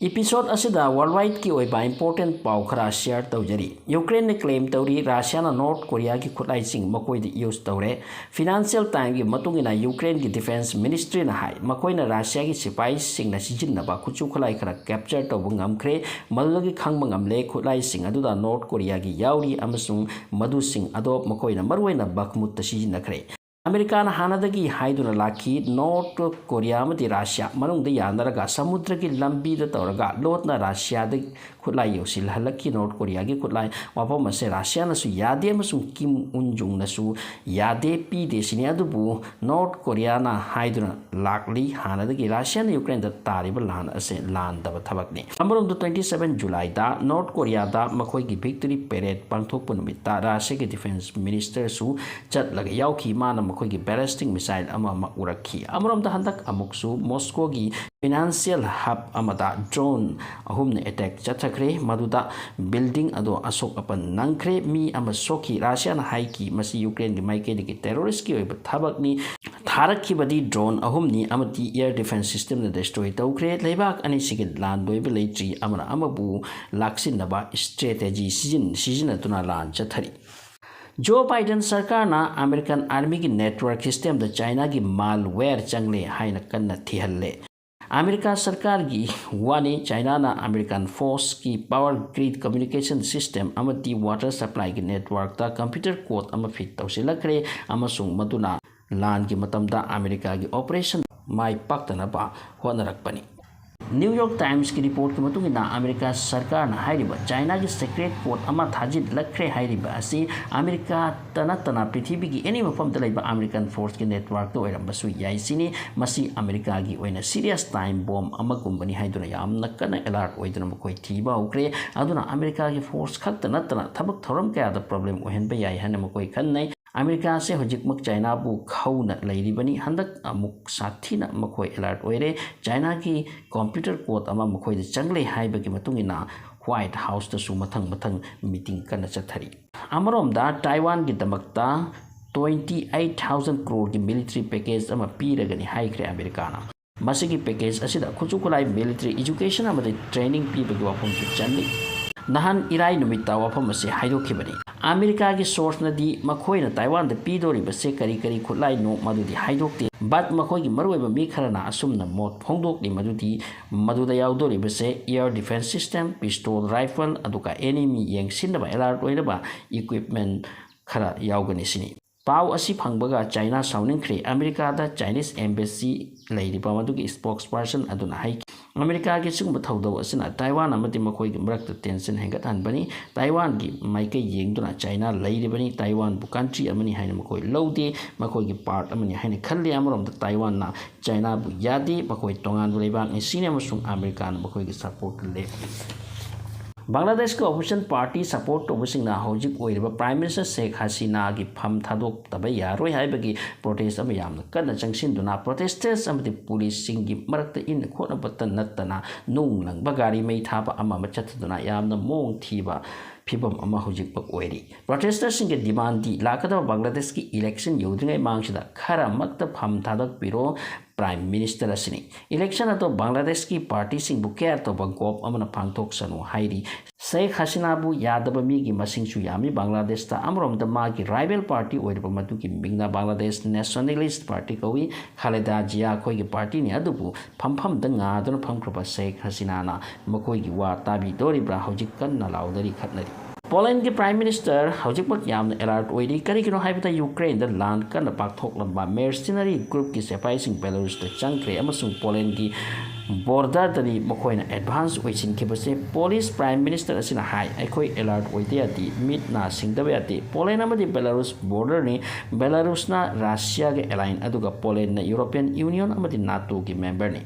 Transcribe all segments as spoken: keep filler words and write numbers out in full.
Episode ꯑꯁꯤꯗ worldwide ꯀꯤ ꯑꯣꯏꯕ important ꯄꯥꯎ ꯈꯔ share ꯇꯧꯖꯔꯤ꯫ ꯌꯨꯀ꯭ꯔꯦꯟꯅ claim ꯇꯧꯔꯤ ꯔꯁꯤꯌꯥꯅ ꯅꯣꯔꯠ ꯀꯣꯔꯤꯌꯥꯒꯤ ꯈꯨꯠꯂꯥꯏꯁꯤꯡ ꯃꯈꯣꯏꯗ use ꯇꯧꯔꯦ꯫ Financial Times ꯒꯤ ꯃꯇꯨꯡ ꯏꯟꯅ ꯌꯨꯀ꯭ꯔꯦꯟꯒꯤ defence ministry ꯅ ꯍꯥꯏ, ꯃꯈꯣꯏꯅ ꯔꯁꯤꯌꯥꯒꯤ ꯁꯤꯐꯥꯏꯁꯤꯡꯅ ꯁꯤꯖꯤꯟꯅꯕ ꯈꯨꯠꯁꯨ ꯈꯨꯠꯂꯥꯏ ꯈꯔ capture ꯇꯧꯕ ꯉꯝꯈ꯭ꯔꯦ꯫ ꯃꯗꯨꯗꯒꯤ ꯈꯪꯕ ꯉꯝꯂꯦ ꯈꯨꯠꯂꯥꯏꯁꯤꯡ ꯑꯗꯨꯗ ꯅꯣꯔꯠ ꯀꯣꯔꯤꯌꯥꯒꯤ ꯌꯥꯎꯔꯤ ꯑꯃꯁꯨꯡ ꯃꯗꯨꯁꯤꯡ ꯑꯗꯣ ꯃꯈꯣꯏꯅ ꯃꯔꯨꯑꯣꯏꯅ ꯕꯈꯃꯨꯠꯇ ꯁꯤꯖꯤꯟꯅꯈ꯭ꯔꯦ꯫ ꯑꯃꯦꯔꯤꯀꯥꯅ ꯍꯥꯟꯅꯗꯒꯤ ꯍꯥꯏꯗꯨꯅ ꯂꯥꯛꯈꯤ, ꯅꯣꯔꯠ ꯀꯣꯔꯤꯌꯥ ꯑꯃꯗꯤ ꯔꯁꯤꯌꯥ ꯃꯅꯨꯡꯗ ꯌꯥꯅꯔꯒ ꯁꯃꯨꯗ꯭ꯔꯒꯤ ꯂꯝꯕꯤꯗ ꯇꯧꯔꯒ ꯂꯣꯠꯅ ꯔꯁꯤꯌꯥꯗ ꯈꯨꯠꯂꯥꯏ ꯌꯧꯁꯤꯜꯍꯜꯂꯛꯈꯤ꯫ ꯅꯣꯔꯠ ꯀꯣꯔꯤꯌꯥꯒꯤ ꯈꯨꯠꯂꯥꯏ ꯋꯥꯐꯝ ꯑꯁꯦ ꯔꯁꯤꯌꯥꯅꯁꯨ ꯌꯥꯗꯦ ꯑꯃꯁꯨꯡ ꯀꯤꯝ ꯎꯟ ꯖꯨꯡꯅꯁꯨ ꯌꯥꯗꯦ, ꯄꯤꯗꯦ ꯁꯤꯅꯤ꯫ ꯑꯗꯨꯕꯨ ꯅꯣꯔꯠ ꯀꯣꯔꯤꯌꯥꯅ ꯍꯥꯏꯗꯨꯅ ꯂꯥꯛꯂꯤ, ꯍꯥꯟꯅꯗꯒꯤ ꯔꯁꯤꯌꯥꯅ ꯌꯨꯀ꯭ꯔꯦꯟꯗ ꯇꯥꯔꯤꯕ ꯂꯥꯟ ꯑꯁꯦ ꯂꯥꯟꯗꯕ ꯊꯕꯛꯅꯤ꯫ ꯑꯃꯔꯣꯝꯗ, twenty seven July ꯗ ꯅꯣꯔꯠ ꯀꯣꯔꯤꯌꯥꯗ ꯃꯈꯣꯏꯒꯤ victory parade ꯄꯥꯡꯊꯣꯛꯄ ꯅꯨꯃꯤꯠꯇ ꯔꯁꯤꯌꯥꯒꯤ defence minister ꯁꯨ ꯆꯠꯂꯒ ꯌꯥꯎꯈꯤ꯫ ꯃꯥꯅ ꯃꯈꯣꯏꯒꯤ ballistic missile ꯑꯃ ꯑꯃ ꯎꯔꯛꯈꯤ꯫ ꯑꯃꯔꯣꯝꯗ, ꯍꯟꯗꯛ ꯑꯃꯨꯛꯁꯨ ꯃꯣꯁꯀꯣꯒꯤ financial hub ꯑꯃꯗ drone ꯑꯍꯨꯝꯅ attack ꯆꯠꯊꯈ꯭ꯔꯦ꯫ ꯃꯗꯨꯗ building ꯑꯗꯣ ꯑꯁꯣꯛ ꯑꯄꯟ ꯅꯪꯈ꯭ꯔꯦ꯫ ꯃꯤ ꯑꯃ ꯁꯣꯛꯈꯤ꯫ ꯔꯁꯤꯌꯥꯅ ꯍꯥꯏꯈꯤ, ꯃꯁꯤ ꯌꯨꯀ꯭ꯔꯦꯟꯒꯤ ꯃꯥꯏꯀꯩꯗꯒꯤ terrorist ꯀꯤ ꯑꯣꯏꯕ ꯊꯕꯛꯅꯤ꯫ ꯊꯥꯔꯛꯈꯤꯕꯗꯤ drone ꯑꯍꯨꯝꯅꯤ ꯑꯃꯗꯤ air defence system ꯅ destroy ꯇꯧꯈ꯭ꯔꯦ꯫ ꯂꯩꯕꯥꯛ ꯑꯅꯤꯁꯤꯒꯤ ꯂꯥꯟ ꯂꯣꯏꯕ ꯂꯩꯇ꯭ꯔꯤ꯫ ꯑꯃꯅ ꯑꯃꯕꯨ ꯂꯥꯛꯁꯤꯟꯅꯕ strategy ꯁꯤꯖꯤꯟ-, ꯁꯤꯖꯤꯟꯅꯗꯨꯅ ꯂꯥꯟ ꯆꯠꯊꯔꯤ꯫ ꯖꯣ ꯕꯥꯏꯗꯦꯟ ꯁꯔꯀꯥꯔꯅ American Army ꯒꯤ network system ꯗ ꯆꯥꯏꯅꯥꯒꯤ malware ꯆꯪꯂꯦ ꯍꯥꯏꯅ ꯀꯟꯅ ꯊꯤꯍꯜꯂꯦ꯫ ꯑꯃꯦꯔꯤꯀꯥ ꯁꯔꯀꯥꯔꯒꯤ ꯋꯥꯅꯤ, ꯆꯥꯏꯅꯥꯅ American force ꯀꯤ power grid, communication system ꯑꯃꯗꯤ water supply ꯒꯤ network ꯇ computer code ꯑꯃ feed ꯇꯧꯁꯤꯜꯂꯛꯈ꯭ꯔꯦ ꯑꯃꯁꯨꯡ ꯃꯗꯨꯅ ꯂꯥꯟꯒꯤ ꯃꯇꯝꯗ ꯑꯃꯦꯔꯤꯀꯥꯒꯤ operation ꯃꯥꯏ ꯄꯥꯛꯇꯅꯕ ꯍꯣꯠꯅꯔꯛꯄꯅꯤ꯫ New York Times ꯀꯤ report ꯀꯤ ꯃꯇꯨꯡ ꯏꯟꯅ, ꯑꯃꯦꯔꯤꯀꯥ ꯁꯔꯀꯥꯔꯅ ꯍꯥꯏꯔꯤꯕ ꯆꯥꯏꯅꯥꯒꯤ secret code ꯑꯃ ꯊꯥꯖꯤꯜꯂꯛꯈ꯭ꯔꯦ ꯍꯥꯏꯔꯤꯕ ꯑꯁꯤ ꯑꯃꯦꯔꯤꯀꯥꯇ ꯅꯠꯇꯅ ꯄ꯭ꯔꯤꯊꯤꯕꯤꯒꯤ any ꯃꯐꯝꯗ ꯂꯩꯕ American force ꯀꯤ network ꯇ ꯑꯣꯏꯔꯝꯕꯁꯨ ꯌꯥꯏ ꯁꯤꯅꯤ꯫ ꯃꯁꯤ ꯑꯃꯦꯔꯤꯀꯥꯒꯤ ꯑꯣꯏꯅ serious time bomb ꯑꯃꯒꯨꯝꯕꯅꯤ ꯍꯥꯏꯗꯨꯅ ꯌꯥꯝꯅ ꯀꯟꯅ alert ꯑꯣꯏꯗꯨꯅ ꯃꯈꯣꯏ ꯊꯤꯕ ꯍꯧꯈ꯭ꯔꯦ꯫ ꯑꯗꯨꯅ ꯑꯃꯦꯔꯤꯀꯥꯒꯤ force ꯈꯛꯇ ꯅꯠꯇꯅ ꯊꯕꯛ ꯊꯧꯔꯝ ꯀꯌꯥꯗ problem ꯑꯣꯏꯍꯟꯕ ꯌꯥꯏ ꯍꯥꯏꯅ ꯃꯈꯣꯏ ꯈꯟꯅꯩ꯫ ꯑꯃꯦꯔꯤꯀꯥꯁꯦ ꯍꯧꯖꯤꯛꯃꯛ ꯆꯥꯏꯅꯥꯕꯨ ꯈꯧꯅ ꯂꯩꯔꯤꯕꯅꯤ꯫ ꯍꯟꯗꯛ ꯑꯃꯨꯛ ꯁꯥꯊꯤꯅ ꯃꯈꯣꯏ alert ꯑꯣꯏꯔꯦ꯫ ꯆꯥꯏꯅꯥꯒꯤ computer code ꯑꯃ ꯃꯈꯣꯏꯗ ꯆꯪꯂꯦ ꯍꯥꯏꯕꯒꯤ ꯃꯇꯨꯡ ꯏꯟꯅ White House ꯇꯁꯨ ꯃꯊꯪ ꯃꯊꯪ meeting ꯀꯟꯅ ꯆꯠꯊꯔꯤ꯫ ꯑꯃꯔꯣꯝꯗ, ꯇꯥꯏꯋꯥꯟꯒꯤꯗꯃꯛꯇ twenty eight thousand crore ꯒꯤ military package ꯑꯃ ꯄꯤꯔꯒꯅꯤ ꯍꯥꯏꯈ꯭ꯔꯦ ꯑꯃꯦꯔꯤꯀꯥꯅ꯫ ꯃꯁꯤꯒꯤ package ꯑꯁꯤꯗ ꯈꯨꯠꯁꯨ ꯈꯨꯠꯂꯥꯏ, military education ꯑꯃꯗꯤ training ꯄꯤꯕꯒꯤ ꯋꯥꯐꯝꯁꯨ ꯆꯜꯂꯤ꯫ ꯅꯍꯥꯟ ꯏꯔꯥꯏ ꯅꯨꯃꯤꯠꯇ ꯋꯥꯐꯝ ꯑꯁꯤ ꯍꯥꯏꯗꯣꯛꯈꯤꯕꯅꯤ꯫ ꯑꯃꯦꯔꯤꯀꯥꯒꯤ sourceꯅꯗꯤ ꯃꯈꯣꯏꯅ ꯇꯥꯏꯋꯥꯟꯗ ꯄꯤꯗꯣꯔꯤꯕꯁꯦ ꯀꯔꯤ ꯀꯔꯤ ꯈꯨꯠꯂꯥꯏꯅꯣ ꯃꯗꯨꯗꯤ ꯍꯥꯏꯗꯣꯛꯇꯦ꯫ But ꯃꯈꯣꯏꯒꯤ ꯃꯔꯨꯑꯣꯏꯕ ꯃꯤ ꯈꯔꯅ ꯑꯁꯨꯝꯅ ꯃꯣꯠ ꯐꯣꯡꯗꯣꯛꯂꯤ ꯃꯗꯨꯗꯤ ꯃꯗꯨꯗ ꯌꯥꯎꯗꯣꯔꯤꯕꯁꯦ air defense system, pistol, rifle, ꯑꯗꯨꯒ enemy ꯌꯦꯡꯁꯤꯟꯅꯕ, alert ꯑꯣꯏꯅꯕ equipment ꯈꯔ ꯌꯥꯎꯒꯅꯤ ꯁꯤꯅꯤ꯫ ꯄꯥꯎ ꯑꯁꯤ ꯐꯪꯕꯒ ꯆꯥꯏꯅꯥ ꯁꯥꯎꯅꯤꯡꯈ꯭ꯔꯦ꯫ ꯑꯃꯦꯔꯤꯀꯥꯗ Chinese embassy ꯂꯩꯔꯤꯕ ꯃꯗꯨꯒꯤ spokesperson ꯑꯗꯨꯅ ꯍꯥꯏꯈꯤ, "ꯑꯃꯦꯔꯤꯀꯥꯒꯤ ꯑꯁꯤꯒꯨꯝꯕ ꯊꯧꯗꯧ ꯑꯁꯤꯅ ꯇꯥꯏꯋꯥꯟ ꯑꯃꯗꯤ ꯃꯈꯣꯏꯒꯤ ꯃꯔꯛꯇ tension ꯍꯦꯟꯒꯠꯍꯟꯕꯅꯤ꯫ ꯇꯥꯏꯋꯥꯟꯒꯤ ꯃꯥꯏꯀꯩ ꯌꯦꯡꯗꯨꯅ ꯆꯥꯏꯅꯥ ꯂꯩꯔꯤꯕꯅꯤ꯫ ꯇꯥꯏꯋꯥꯟꯕꯨ country ꯑꯃꯅꯤ ꯍꯥꯏꯅ ꯃꯈꯣꯏ ꯂꯧꯗꯦ, ꯃꯈꯣꯏꯒꯤ part ꯑꯃꯅꯤ ꯍꯥꯏꯅ ꯈꯜꯂꯤ꯫ ꯑꯃꯔꯣꯝꯗ ꯇꯥꯏꯋꯥꯟꯅ ꯆꯥꯏꯅꯥꯕꯨ ꯌꯥꯗꯦ, ꯃꯈꯣꯏ ꯇꯣꯉꯥꯟꯕ ꯂꯩꯕꯥꯛꯅꯤ ꯁꯤꯅꯤ, ꯑꯃꯁꯨꯡ ꯑꯃꯦꯔꯤꯀꯥꯅ ꯃꯈꯣꯏꯒꯤ support ꯂꯦꯞꯄꯤ꯫" ꯕꯪꯒ꯭ꯂꯥꯗꯦꯁꯀꯤ opposition party support ꯇꯧꯕꯁꯤꯡꯅ ꯍꯧꯖꯤꯛ ꯑꯣꯏꯔꯤꯕ Prime Minister ꯁꯦꯈ ꯍꯁꯤꯅꯥꯒꯤ ꯐꯝ ꯊꯥꯗꯣꯛꯇꯕ ꯌꯥꯔꯣꯏ ꯍꯥꯏꯕꯒꯤ protest ꯑꯃ ꯌꯥꯝꯅ ꯀꯟꯅ ꯆꯪꯁꯤꯟꯗꯨꯅ protesters ꯑꯃꯗꯤ ꯄꯨꯂꯤꯁꯁꯤꯡꯒꯤ ꯃꯔꯛꯇ ꯏꯟ ꯈꯣꯠꯅꯕꯇ ꯅꯠꯇꯅ ꯅꯨꯡ ꯂꯪꯕ, ꯒꯥꯔꯤ ꯃꯩ ꯊꯥꯕ ꯑꯃ ꯑꯃ ꯆꯠꯊꯗꯨꯅ ꯌꯥꯝꯅ ꯃꯑꯣꯡ ꯊꯤꯕ ꯐꯤꯕꯝ ꯑꯃ ꯍꯧꯖꯤꯛꯃꯛ ꯑꯣꯏꯔꯤ꯫ Protesterꯁꯤꯡꯒꯤ demandꯗꯤ ꯂꯥꯛꯀꯗꯕ ꯕꯪꯒ꯭ꯂꯥꯗꯦꯁꯀꯤ election ꯌꯧꯗ꯭ꯔꯤꯉꯩ ꯃꯃꯥꯡꯁꯤꯗ ꯈꯔꯃꯛꯇ ꯐꯝ ꯊꯥꯗꯣꯛꯄꯤꯔꯣ, Prime Minister ꯑꯁꯤꯅꯤ꯫ Election ꯑꯗꯣ ꯕꯪꯒ꯭ꯂꯥꯗꯦꯁꯀꯤ partyꯁꯤꯡꯕꯨ care ꯇꯧꯕ group ꯑꯃꯅ ꯄꯥꯡꯊꯣꯛꯁꯅꯨ ꯍꯥꯏꯔꯤ꯫ ꯁꯦꯈ ꯍꯁꯤꯅꯥꯕꯨ ꯌꯥꯗꯕ ꯃꯤꯒꯤ ꯃꯁꯤꯡꯁꯨ ꯌꯥꯝꯃꯤ ꯕꯪꯒ꯭ꯂꯥꯗꯦꯁꯇ꯫ ꯑꯃꯔꯣꯝꯗ ꯃꯥꯒꯤ rival party ꯑꯣꯏꯔꯤꯕ ꯃꯗꯨꯒꯤ ꯃꯤꯡꯅ Bangladesh Nationalist Party ꯀꯧꯏ꯫ ꯈꯥꯂꯦꯗꯥ ꯖꯤꯌꯥ ꯑꯩꯈꯣꯏꯒꯤ partyꯅꯤ꯫ ꯑꯗꯨꯕꯨ ꯐꯝꯐꯝꯗ ꯉꯥꯗꯨꯅ ꯐꯝꯈ꯭ꯔꯕ ꯁꯦꯈ ꯍꯁꯤꯅꯥꯅ ꯃꯈꯣꯏꯒꯤ ꯋꯥ ꯇꯥꯕꯤꯗꯣꯔꯤꯕ꯭ꯔꯥ ꯍꯧꯖꯤꯛ ꯀꯟꯅ ꯂꯥꯎꯅꯔꯤ ꯈꯠꯅꯔꯤ꯫ ꯄꯣꯂꯦꯟꯒꯤ Prime Minister ꯍꯧꯖꯤꯛꯃꯛ ꯌꯥꯝꯅ alert ꯑꯣꯏꯔꯤ꯫ ꯀꯔꯤꯒꯤꯅꯣ ꯍꯥꯏꯕꯗ ꯌꯨꯀ꯭ꯔꯦꯟꯗ ꯂꯥꯟ ꯀꯟꯅ ꯄꯥꯛꯊꯣꯛꯂꯝꯕ mercenary groupꯀꯤ ꯁꯤꯐꯥꯏꯁꯤꯡ ꯕꯦꯂꯥꯔꯨꯁꯇ ꯆꯪꯈ꯭ꯔꯦ ꯑꯃꯁꯨꯡ ꯄꯣꯂꯦꯟꯒꯤ borderꯗꯅꯤ ꯃꯈꯣꯏꯅ advance ꯑꯣꯏꯁꯤꯟꯈꯤꯕꯁꯦ꯫ Polish Prime Minister ꯑꯁꯤꯅ ꯍꯥꯏ, "ꯑꯩꯈꯣꯏ alert ꯑꯣꯏꯗ ꯌꯥꯗꯦ, ꯃꯤꯠ ꯅꯥ ꯁꯤꯡꯗꯕ ꯌꯥꯗꯦ꯫" ꯄꯣꯂꯦꯟ ꯑꯃꯗꯤ ꯕꯦꯂꯥꯔꯨꯁ borderꯅꯤ꯫ ꯕꯦꯂꯥꯔꯨꯁꯅ ꯔꯁꯤꯌꯥꯒ ally ꯑꯗꯨꯒ ꯄꯣꯂꯦꯟꯅ European Union ꯑꯃꯗꯤ NATOꯒꯤ memberꯅꯤ꯫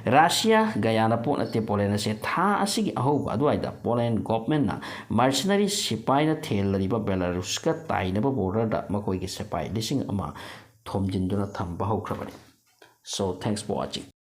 ꯔꯁꯤꯌꯥ ꯒꯌꯥꯅ ꯄꯣꯠ ꯅꯠꯇꯦ꯫ ꯄꯣꯂꯦꯟ ꯑꯁꯦ ꯊꯥ ꯑꯁꯤꯒꯤ ꯑꯍꯧꯕ ꯑꯗꯨꯋꯥꯏꯗ ꯄꯣꯂꯦꯟ governmentꯅ mercenary ꯁꯤꯐꯥꯏꯅ ꯊꯦꯜꯂꯔꯤꯕ ꯕꯦꯂꯥꯔꯨꯁꯀ ꯇꯥꯏꯅꯕ borderꯗ ꯃꯈꯣꯏꯒꯤ ꯁꯤꯐꯥꯏ ꯂꯤꯁꯤꯡ ꯑꯃ ꯊꯣꯝꯖꯤꯟꯗꯨꯅ ꯊꯝꯕ ꯍꯧꯈ꯭ꯔꯕꯅꯤ꯫ So, thanks for watching.